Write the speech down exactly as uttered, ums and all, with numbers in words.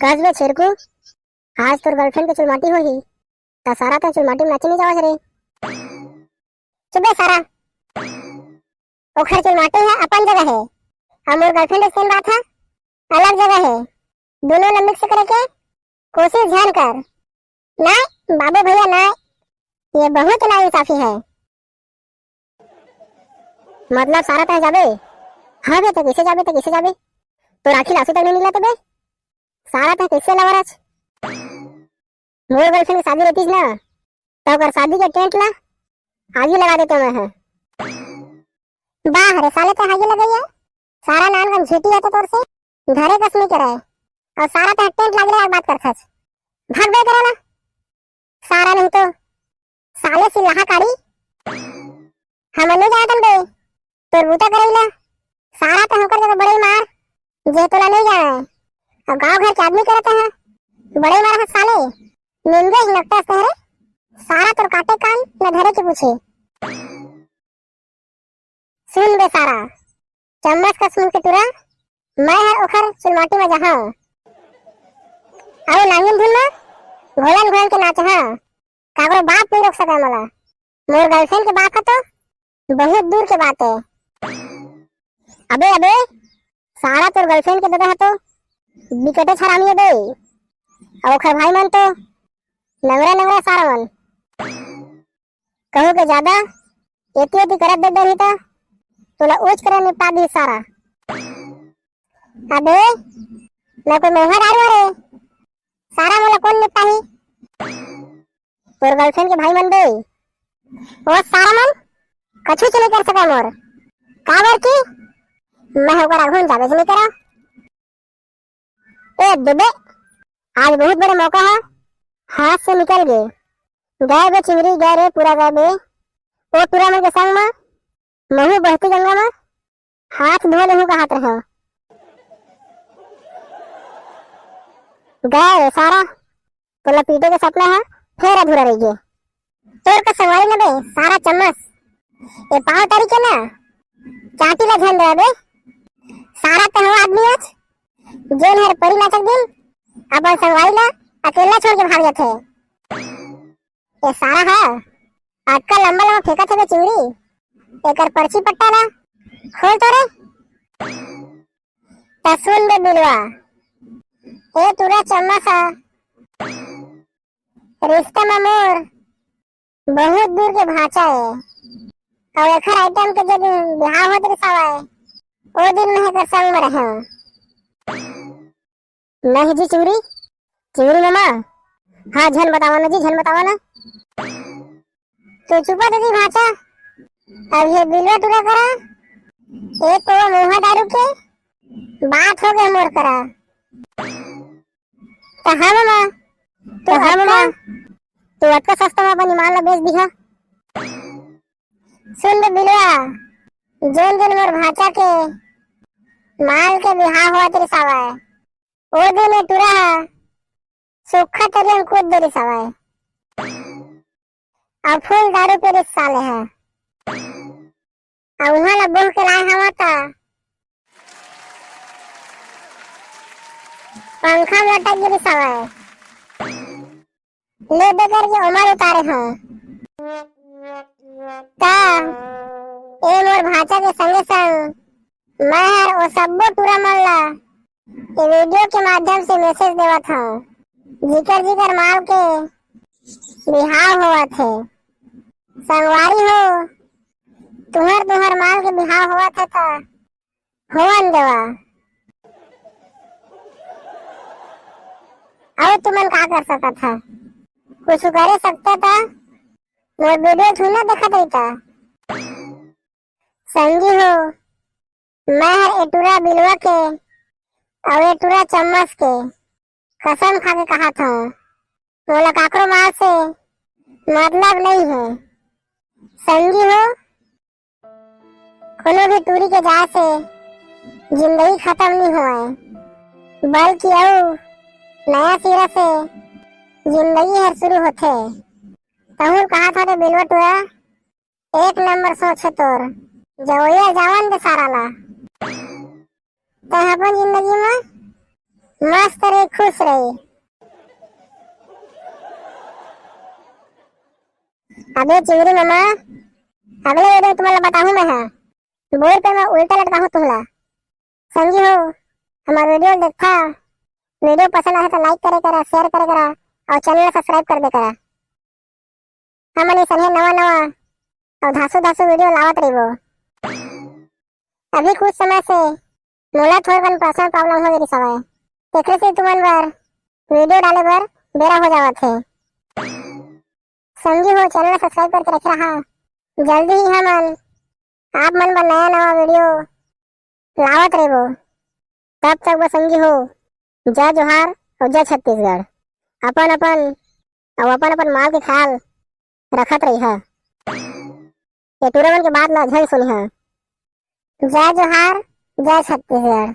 कस बे छेरकू, आज तोर गर्लफ्रेंड के चुलमाटी होही, त सारा तैं चुलमाटी में नाचे नहीं जावस रे। चुप बे सारा, ओखर चुलमाटी ह अपन जगह हे, अउ मोर गर्लफ्रेंड के सेन बात ह अलग जगह हे। दोनों ल मिक्स करे के कोशिश झन कर। नाय बाबू भैया नाय, ये बहुत नाइंसाफी है। मतलब सारा तैं जाबे? हाँ बे, तैं कइसे जाबे, तैं कइसे जाबे? तोर आँखी ले आंसू तक नहीं निकलत बे। सारा तैं कइसे लवरच? मोर गर्लफ्रेंड के शादी रहतीस ना, त ओकर शादी के टेंट ला आगी लगा देतेंव मैं ह। वाह रे साले, तैं आगी लगइया। सारा नान कन झीटी हे त तोर से धरे कस नइ करे। अउ सारा तैं टेंट लागे लगा के बात करथस। भाग बे करे ना। सारा नहीं तो साले सिल्लाहा काड़ी। हमन नहीं जानतन बे तोर बूता करई ला। सारा तैं होकर जगह बड़ई मार, जे तोला नहीं जाने। अब गांव घर के आदमी करत हे बड़ई मार ह साले। निंगे ही नकटस तैं रे। सारा तोर काटे कान न धरे के पूछे। सुन बे सारा, चम्मच कस मुंह के टूरा, मैं हर ओखर चुलमाटी में जहां। अउ नागिन धुन में घोलन घोलन के नाचहा। काकरो बाप नहीं रोक सके मोला। मोर गर्लफ्रेंड के बाप ह तो बहुत दूर के बात हे। अबे, अबे, सारा तोर गर्लफ्रेंड के ददा ह तो बिकटे हरामी हे बे। अउ ओखर भाई मन तो लंगड़ा लंगड़ा सारा मन। कहूं के ज्यादा एती ओती करत देख डरही त तोला ऊंच करे निपटा दी सारा। अबे, मैं कोई महुआ दारू हरे? सारा मोला कोन निपटाही? तोर गर्लफ्रेंड के भाई मन बे। ओ सारा मन कछु च नहीं कर सका मोर। काबर कि मैं ओकर आघू जाबे च नहीं करा। ए दुबे, आज बहुत बड़े मौका है, हाथ से निकल गए। गए बे चिंगरी, गए रे पूरा गए बे। ओ टूरा मन के संग में महू बहती गंगा में हाथ धो लेहूं कहत रहे। गए रे सारा, तोला पीटे के सपना ह फेर अधूरा रहिगे। तोर का संगवारी न बे, सारा चम्मच। ए पांव तरी के ना, चांटी ला झन दे बे। सारा तहवा आदमी अच, जेन हर परी नाचक दिन अपन संगवारी ला अकेला छोड़ के भाग जाथे। ए सारा ह अतका लंबा लंबा फेंकत हे बे चिंगरी, एकर पर्ची पट्टा ला खोल तो रे। त सुन बे बिलवा, ए टूरा चम्मच ह, रिश्ता म मोर बहुत दूर के भांचा ए, अउ एखर आइटम के जे दिन बिहाव होत रिस हवय, ओ दिन में एकर संग में रहेंव। नहीं जी चिंगरी, चिंगरी मामा, हाँ झन बतावा ना जी, झन बतावा ना। तो चुपा दे दी भांचा, अब ये बिलवा टूरा करा, एक पौवा महुआ दारू के बात हो गए मोर करा। तो हाँ मामा, तो हाँ मामा, तो अतका सस्ता में अपन ईमान ला बेच दिहा। सुन बे बिलवा, जोन दिन मोर भांचा के माल के बिहाव होवत रिस हवय, ओ दिन ए टूरा ह सूखा तरिया म कूद दे रिस हवय। अउ फुल दारू पी रिस साले ह। अउ उहां ला बोह के लाए हवं त पंखा म लटक गे रिस हवय। ले दे करके ओमन उतारे हंव। त ए मोर भांचा के संगे संग मैं हर ओ सब्बो टूरा मन ला ए वीडियो के माध्यम से मैसेज देवत हंव, जिकर जिकर माल के बिहाव होवत हे, संगवारी हो, तुंहर तुंहर माल के बिहाव होवत हे त होवन देवा। अउ तुमन का कर सकत हा? कुछु करे सकता त मोर वीडियो थोड़ी ना देखत रहिता। संगी हो, मैं हर ए टूरा बिलवा के अउ ए टूरा चम्मच के कसम खा के कहत हंव, मोला काकरो माल से मतलब नइ हे। संगी हो, कोनो भी टूरी के जाए से जिंदगी खतम नइ होवय, बल्कि अउ नया सिरा से जिंदगी हर शुरू होथे। तहूं ल कहत हंव रे बिलवा टूरा, एक नंबर सोच हे तोर, जवइया जावन दे सारा ला। तैं अपन जिंदगी म मस्त रही, खुश रही। अबे चिंगरी मामा, अगले वीडियो में तुम्हारा बताहूँ मैं, हाँ, बोर पे मैं उल्टा लटकाहूँ तुमला। संगी हो, हमारा वीडियो देखा, वीडियो पसंद आए तो लाइक करे करा, शेयर करे करा और चैनल सब्सक्राइब कर दे करा। हमन इसने नवा नवा और धासु धासु वीडियो लावत रहिबो। अभी कुछ समय से मोला थोड़कन पर्सनल प्रॉब्लम हो गई सवय, तेखरे से तुमन बर वीडियो डाले बर बेरा हो जावत हे। संगी हो, चैनल सब्सक्राइब करके रखे रहा। जल्दी ही हमन आप मन बर नया नवा वीडियो लावत रहिबो। तब तक बस संगी हो, जय जोहार और जय छत्तीसगढ़। अपन अपन और अपन अपन माल के ख्याल रखत रहिहा। ये टूरा मन के बात ला झन सुनिहा। जय जोहार, जय छत्तीसगढ़।